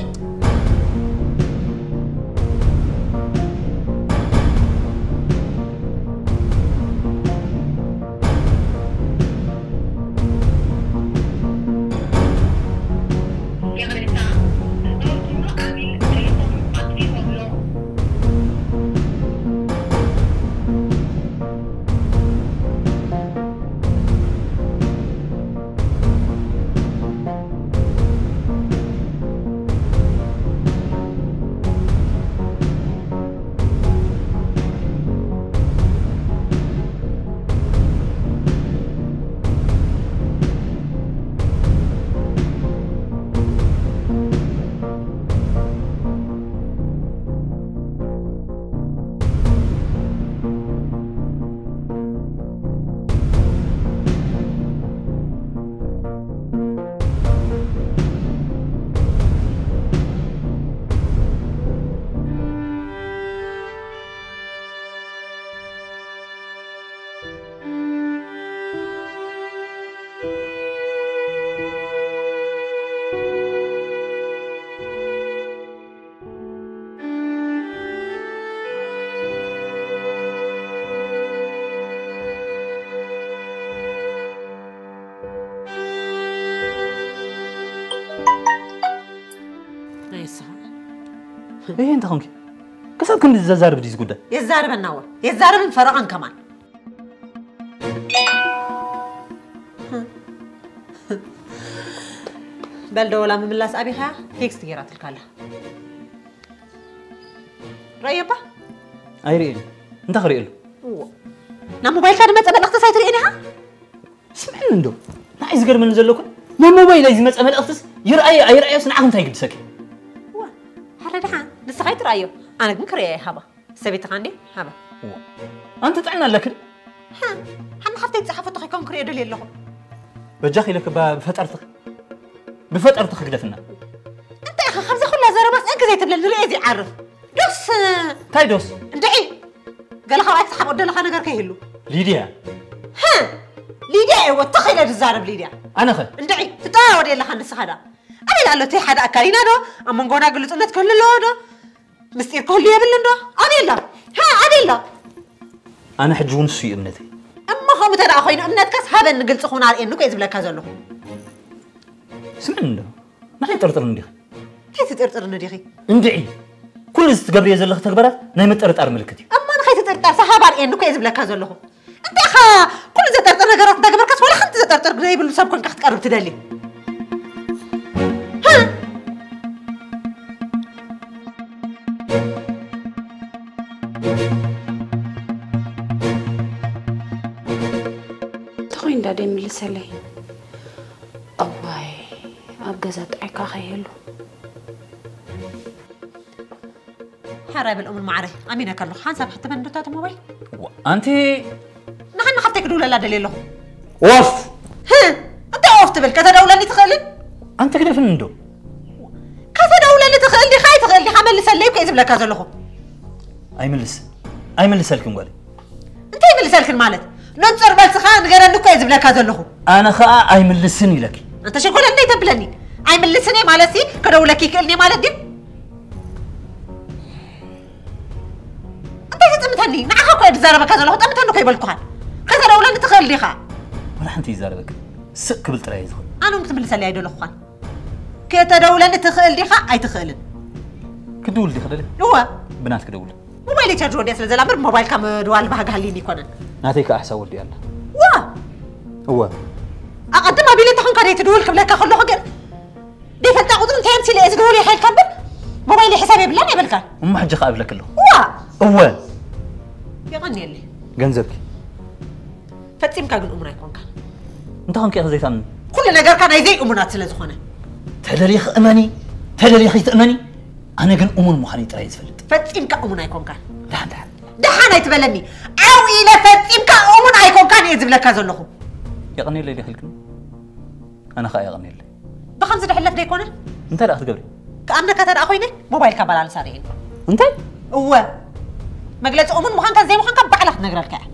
በየ እንተ ኾንኪ ክሳብ ክንዲ ዘዛርብ ድዩ ዝጉዳይ? የዛርበና ወ የዛርብን ፈረቐን ከማን። በል ደወላ ምምላስ ኣቢኻ ቴክስት ገይራትልካ ኣላ። ረየባ? ኣይርእየን። እንታይ ክርእየሉ? እዎ። ናብ ሞባይልካ ዝመጸ መልእኽትስ ኣይትርእየን ኢኻ? ስምዕኒ እንዶ። ንዓይ ዝገርመኒ ዘሎ እኮ ናብ ሞባይለይ ዝመጸ መልእኽትስ ይርኣዮ ኣይርኣዮስ ንዓኺ እንታይ ይግድሰኪ? እዋ፣ ሓደ ደሓን ንስኻ ኣይትርኣዮ። ኣነ ግን ክርእያ ይሃባ። ሰበይትኻ እንዴ? ሃባ። እዋ። ኣንቲ ጥዕና ኣለኪ ዶ? ሃ፣ ሓንቲ ሓፍተይ ዝጸሓፈቶ ከይኮን ክርእዮ ደልየ ኣለኹ። በጃኺ ኢለኪ ባ-፣ ብፈጠርትኺ። ብፈጠርትኺ ግደፍና። እንታይ ኢኻ ካብዚ ኩላ ዘረባስ እንክ ዘይትብለኒ ርእየ ዘይዓርፍ። ዶስ እንታይ ዶስ? እንድዒ ገለ ካብኣ ትስሓቦ ደለኻ ነገር ከይህሉ። ሊድያ። ሃ፣ ሊድያ እየ ወተኽ ኢለ ዝዛረብ ሊድያ። ኣነኸ? እንድዒ ትጠዋወድ የለኻ ንስኻ ዳ። ኣበይ ኣሎ እቲ ሓደ ኣካል ኢና ዶ? ኣብ መንጎና ግልጹነት ክህሉ ኣለዎ ዶ? ምስጢር ክህሉ የብልን ዶ? ኣበይ ኣሎ? ሃ፣ ኣበይ ኣሎ? ኣነ ሕጂ እውን እሱ እዩ እምነተይ። እሞ ከምኡ እንተ ደኣ ኮይኑ እምነትካስ ሃበኒ ግልጺ ኹን ኣርእየኒ እኮ እየ ዝብለካ ዘለኹ። ስምዕኒ እንዶ። ንዓይ ጥርጥር እንዲኺ። እንታይ ትጥርጥርኒ ዲኺ? እንድዒ። ኩሉ እዚ ትገብርዮ ዘለኺ ተግባራት ናይ ምጥርጣር ምልክት እዩ። እሞ ንኸይትጥርጠር ሰሃብ ኣርእየኒ እኮ እየ ዝብለካ ዘለኹ። እንታይ ኢኻ ኩሉ ዘጠርጥር ነገራት እንዳገበርካስ ዋላ ሓንቲ ዘጠርጥር ዘይብሉ ሰብ ኮንካ ክትቀርብ ትደሊ? ሃ? ተኾይ እንዳደ ይምልሰለይ። እዋይ፣ ኣብ ገዛ ጥዕካ ከይህሉ። ሕራይ በል እሙን ማዕረይ፣ ኣሚነካ ኣለኹ። ሓንሳብ ሕትመን ዶ እታ ሞባይል? ዋ፣ ኣንቲ ንሓና ሓፍተይ ክድውለላ ደልየ ኣለኹ። ኦፍ! ህ! እንታይ ኦፍ ትብል? ከተደውለኒ ትኽእልን? ኣንቲ ግደፍኒ እንዶ። ከተደውለኒ ትኽእል ዲኻ ኣይትኽእል ዲኻ? መልሰለይ እኮ እየ ዝብለካ ዘለኹ። ኣይምልስ-፣ ኣይምልሰልክን ጓለይ። እንታይ ይምልሰልክን ማለት? ንጹር መልስኻ ንገረኒ እኮ እየ ዝብለካ ዘለኹ። ኣነ ኸኣ ኣይምልስን ኢለኪ። ኣንተ ሸኮለ እንታይ ተብለኒ? ኣይምልስን እየ ማለትሲ ከደውለኪ ይክእልኒ ማለት ድዩ? እንታይ ትጥምተኒ? ንዓኻ እኮ እየ ዝዛረበካ ዘለኹ፣ ጠምተኒ እኮ ይበልኩኻን። ከተደውለኒ ትኽእል ዲኻ? ወላ ሓንቲ ይዛረበክ። ስቕ ክብል ጥራይ እየ ዝኽእል። ኣነ እውን ክትምልሰለይ ኣይደለኹኻን። ከተደውለኒ ትኽእል ዲኻ ኣይትኽእልን? ክድውል ዲኻ ደለ? እወ። ብናት ክደውል። ሞባይለይ ቻርጅ ወዲኣ ስለ ዘላ እምበር ሞባይልካ ምድዋል ባህጊ ሃልዩኒ ኣይኮነን። ናተይ ከኣ ሕሳብ ወዲኣ ኣላ። ዋ! እወ። ኣቐድም ኣቢለ እንተኾንካ ደይ ትድውል ክብለካ ከለኹ ግን ደይፈልጣ ቁጽሪ እንታይ ኣምሲለ እየ ዝደውል ኢኻ ኢልካ እምበር ሞባይለይ ሕሳብ የብላን ኣይበልካን። እሞ ሕጂ ከኣ እብለኪ ኣለኹ። ዋ! እወ። የቐንየለይ። ገንዘብኪ። ፈጺምካ ግን እሙን ኣይኮንካን። እንታይ ኮንኪ ኢኺ ዘይትኣምኒ? ኩሉ ነገርካ ናይ ዘይእሙናት ስለ ዝኾነ። ተደሊኺ እመኒ፣ ተደሊኺ ትእመኒ። ኣነ ግን እሙን ምዃነይ ጥራይ እየ ዝፈልጥ። ፈጺምካ እሙን ኣይኮንካን። ደሓን፣ ደሓን። ደሓን ኣይትበለኒ። ዓው ኢለ ፈጺምካ እሙን ኣይኮንካን እየ ዝብለካ ዘለኹ። የቐንየለይ ዲኺ ኢልክኒ? ኣነ ኸኣ የቐንየለይ። ብኸምዚ ድሕለፍ ደይኮነ? እንታይ ደኣ ክትገብሪ? ክኣምነካ ተደኣ ኮይነ፣ ሞባይልካ በላልሳ ርእየኒ። እንታይ? እወ። መግለጺ እሙን ምዃንካ ዘይምዃንካ ባዕላ ክትነግረልካ እያ።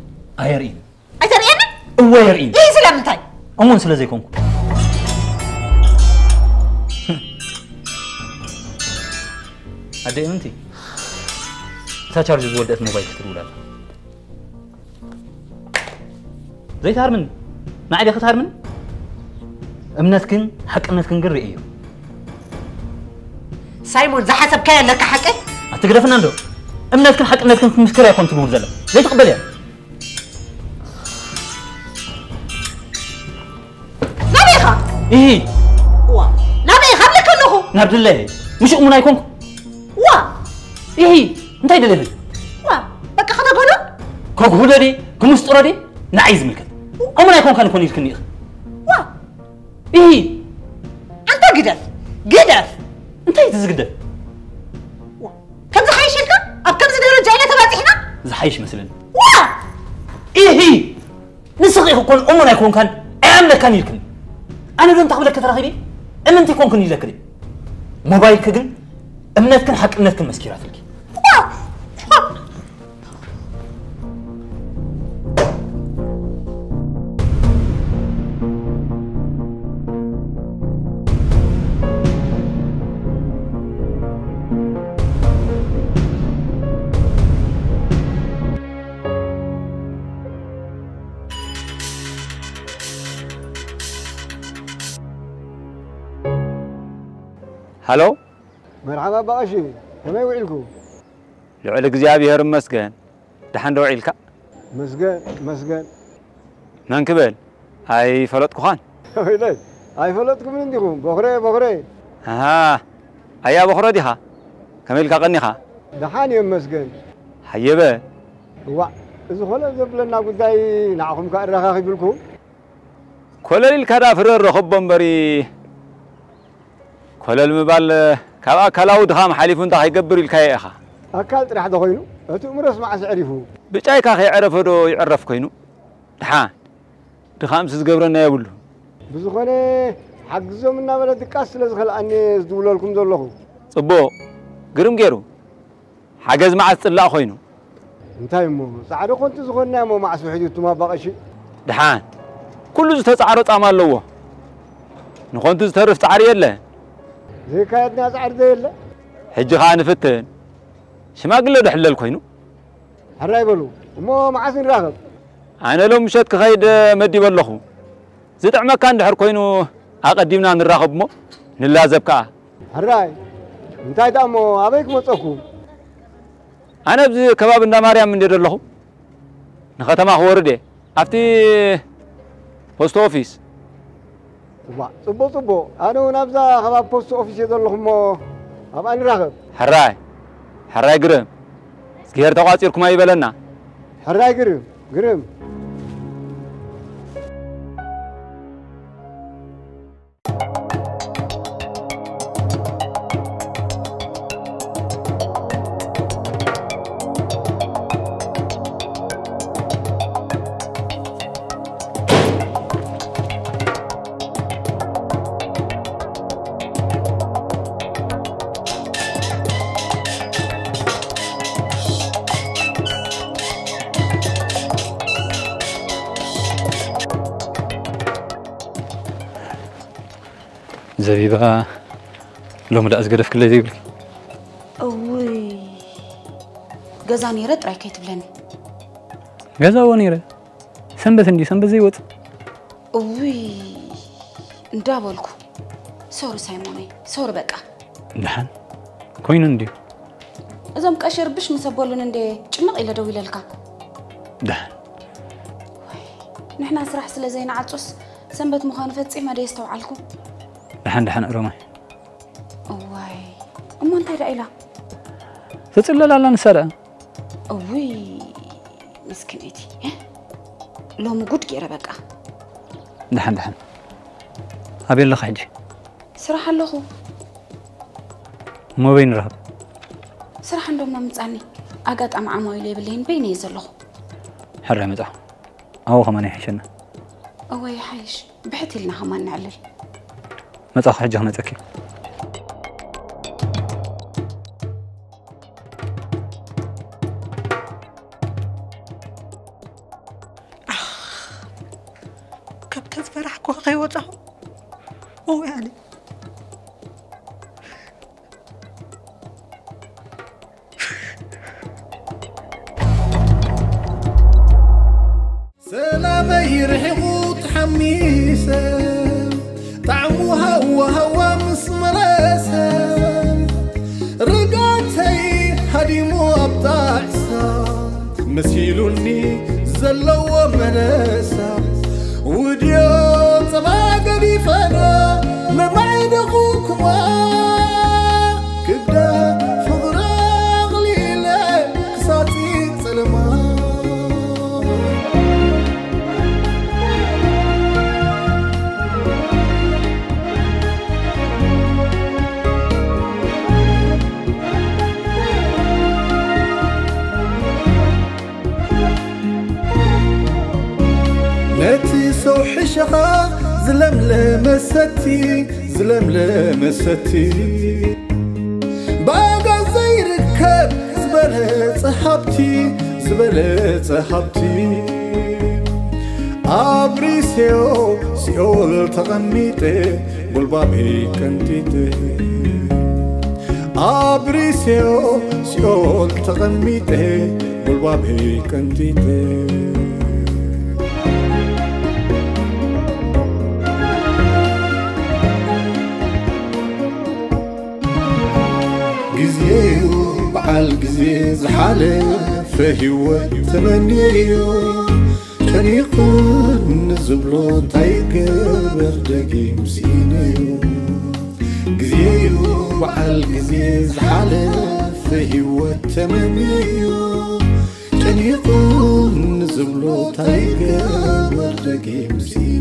ኣየርእይን። ኣይተርእየኒ? እወ የርእይን። ይህ ስለምንታይ? እሙን ስለ ዘይኮንኩ። ኣደ እምንቲ፣ እታ ቻርጅ ዝወደአት ሞባይል ክትድውል ኣላ። ዘይትሃርምኒ? ንዓይ ዲኺ ትሃርምኒ? እምነትክን ሓቅነትክን ግን ርእዮ። ሳይሞን፣ ዝሓሰብካዮ ኣለካ ሓቂ? ኣትግደፍና እንዶ። እምነትክን ሓቅነትክን ክምስክር እያ ኮን ትግብር ዘላ። ዘይትቕበል እያ። ናበይ ኢኻ? ኢሂ። ዋ፣ ናበይ ኢኻ? ኣብለካ ኣለኹ። ናብ ድለየ። ምሽ እሙን ኣይኮንኩ። ዋ። ኢሂ። እንታይ ደለኒ? ዋ፣ በቃ ከተጎሎ? ከጉህሎ ድየ? ክምስጥሮ ድየ? ንዓይ ዝምልከት። እሙን ኣይኮንካን እኮ ኢልክኒ ኢኺ። ዋ። ኢሂ። ኣንታ ግደፍ። ግደፍ። እንታይ እቲ ዝግደፍ? ዋ፣ ከም ዝሓይሽ ኢልካ? ኣብ ከምዚ ደረጃ ኢና ተባጺሕና? ዝሓይሽ መስለኒ። ዋ! ኢሂ። ንስኺ ኢኺ እኮ እሙን ኣይኮንካን፣ ኣይኣምነካን ኢልክኒ። ኣነ ዶ እንታይ ክብለኪ ተራኺበ? እምንቲ ኣይኮንክን ኢለኪ ድየ? ሞባይልኪ ግን እምነትክን ሓቅነትክን መስኪራትልኪ። ሃሎ? መርሓባ ኣባ ቀሺ። ከመይ ውዒልኩ? ልዑል እግዚኣብሔር ይመስገን። ደሓን ዶ ውዒልካ? መስገን፣ መስገን። መን ክብል? ኣይፈለጥኩኻን። ወይለይ፣ ኣይፈለጥኩምን እንዲኹም። ቦኽረ፣ ቦኽረ። ኣሃ፣ ኣያ ቦኽረ ዲኻ? ከመይ ኢልካ ቀኒኻ? ደሓን እየ መስገን። ሃየበ። እዋእ፣ እዚ ኮለል ዘብለና ጉዳይ ንዓኹም ከ ኣረኻኺብልኩም? ኮለል ኢልካ ደኣ ፍረ ረኸቦ እምበሪ፣ ኮለል ምባል ካብ ኣካላዊ ድኻም ሓሊፉ እንታይ ከይገብር ኢልካዮ ኢኻ? ኣካል ጥራሕ ዶ ኮይኑ? እቲ እምሮስ መዓስ ኣዕሪፉ? ብጫይካ ከይዐረፈ ዶ ይዕረፍ ኮይኑ? ደሓን፣ ድኻምሲ ዝገብረና የብሉ። ብዝኾነ፣ ሓግዞም እናበለ ድቃስ ስለ ዝኸልኣኒ ዝድውለልኩም ዘለኹ። ጽቡቕ፣ ግርም ገይሩ። ሓገዝ መዓስ ጽላእ ኮይኑ? እንታይ እሞ፣ ጻዕሪ ኮንቱ ዝኾንና እሞ መዓስ ውሒዱ እቱም ኣባ ቀሺ? ደሓን፣ ኩሉ ዝተጻዕሮ ጻማ ኣለዎ። ንኾንቱ ዝተርፍ ጻዕሪ የለ። ዘይካየድና ጻዕሪ ዘየለ? ሕጂ ኸኣ ንፍትን። ሽማግለ ዶ ሕለል ኮይኑ? ሕራይ በሉ እሞ መዓስ ንራኸብ? ኣነ ሎም ምሸት ክኸይድ መዲበ ኣለኹ። ዝጥዕመካ እንድሕር ኮይኑ ኣቐዲምና ንራኸብ እሞ ንላዘብ ከኣ። ሕራይ፣ እንታይ ደኣ እሞ ኣበይ ክመጸኩም? ኣነ ኣብዚ ከባቢ እንዳ ማርያም እንደ ዘለኹ ንኸተማ ክወርድ እየ። ኣብቲ ፖስት ኦፊስ። እዋ፣ ጽቡቕ፣ ጽቡቕ። ኣነ እውን ኣብዛ ከባቢ ፖስት ኦፊስ እየ ዘለኹ እሞ ኣብኣ ንራኸብ። ሕራይ፣ ሕራይ ግርም። እግዚኣብሔር ተቋጺርኩም ኣይበለና። ሕራይ ግርም፣ ግርም። ዘቢባ፣ ሎሚ ደኣ ዝገደፍክለይ ዘይብልኪ? እውይ፣ ገዛ ነይረ ጥራይ ከይትብለኒ። ገዛ እዎ ነይረ። ሰንበት እንድዩ፣ ሰንበት ዘይወጽእ። እውይ፣ እንዳበልኩ። ሶሪ ሳይሞነይ፣ ሶሪ በቃ። ደሓን ኮይኑ እንድዩ። እዞም ቀሺ ርብሽ ምስ ኣበሉኒ እንደ ጭንቕ ኢለ ደው ኢለልካ። ደሓን። ወይ፣ ንሕና ስራሕ ስለ ዘይንዓጹስ ሰንበት ምዃኑ ፈጺመ ደየስተውዓልኩ። ደሓን፣ ደሓን ሮማይ። እዋይ፣ እሞ እንታይ ደኣ ኢላ? ትጽለል ኣላ ንሳ ደኣ። እውይ፣ ምስኪነይቲ። ሎሚ ጉድ ገይረ በቃ። ደሓን፣ ደሓን። ኣበይ ኣለኻ ሕጂ? ስራሕ ኣለኹ። እሞ በይ ንራኸብ። ስራሕ እንዶ እሞ ምጻኒ። ኣጋጣሚ ዓማዊል የብለይን፣ በይነይ እየ ዘለኹ። ሕራይ መጻኹ። ኣብኡ ከማን ይሕሸና። እወ ይሓይሽ። ብሕት ኢልና ከማን ነዕልል። መጻኹ ሕጂ ክመጸኪ። ኣኽ፣ ካብታ ዝፈራሕኩ ከይወጻኹ። እወ ኣነ። ሰላመይ ርሒቑ ተሓሚሰ፣ ጣዕሙ ሃዋ ሃዋ ምስ መለሰ፣ ርግኣተይ ሃዲሙ ኣብ ጣዕሳ፣ መሲሉኒ ዘለዎ መለሳ፣ ውድዮ ጸባ ገዲፈና፣ መማዕደኹ ክዋ፣ ክብደት ፍቕሪ ኣቕሊለ፣ ክሳጺ ጸለማ። ነቲ ሰው ሕሸኻ ዝለምለመ ሰቲ፣ ዝለምለመ ሰቲ፣ ብኣጋ ዘይርከብ ዝበለጸ ሃብቲ፣ ዝበለጸ ሃብቲ። ኣብ ሪስዮ ሲኦል ተቐሚጠ፣ ጉልባበይ ቀንጢጠ። ኣብ ሪስዮ ሲኦል ተቐሚጠ፣ ጉልባበይ ቀንጢጠ። ግዜኡ በዓል ግዜ ዝሓለፈ ህይወት ተመንየዮ። ጨኒቑኒ ዝብሎ እንታይ ገበር ደጊም ስኢነዮ። ግዜዩ በዓል ግዜ ዝሓለፈ ህይወት ተመንየዮ። ጨኒቑኒ ዝብሎ እንታይ ገበር ደጊም ስኢነዮ።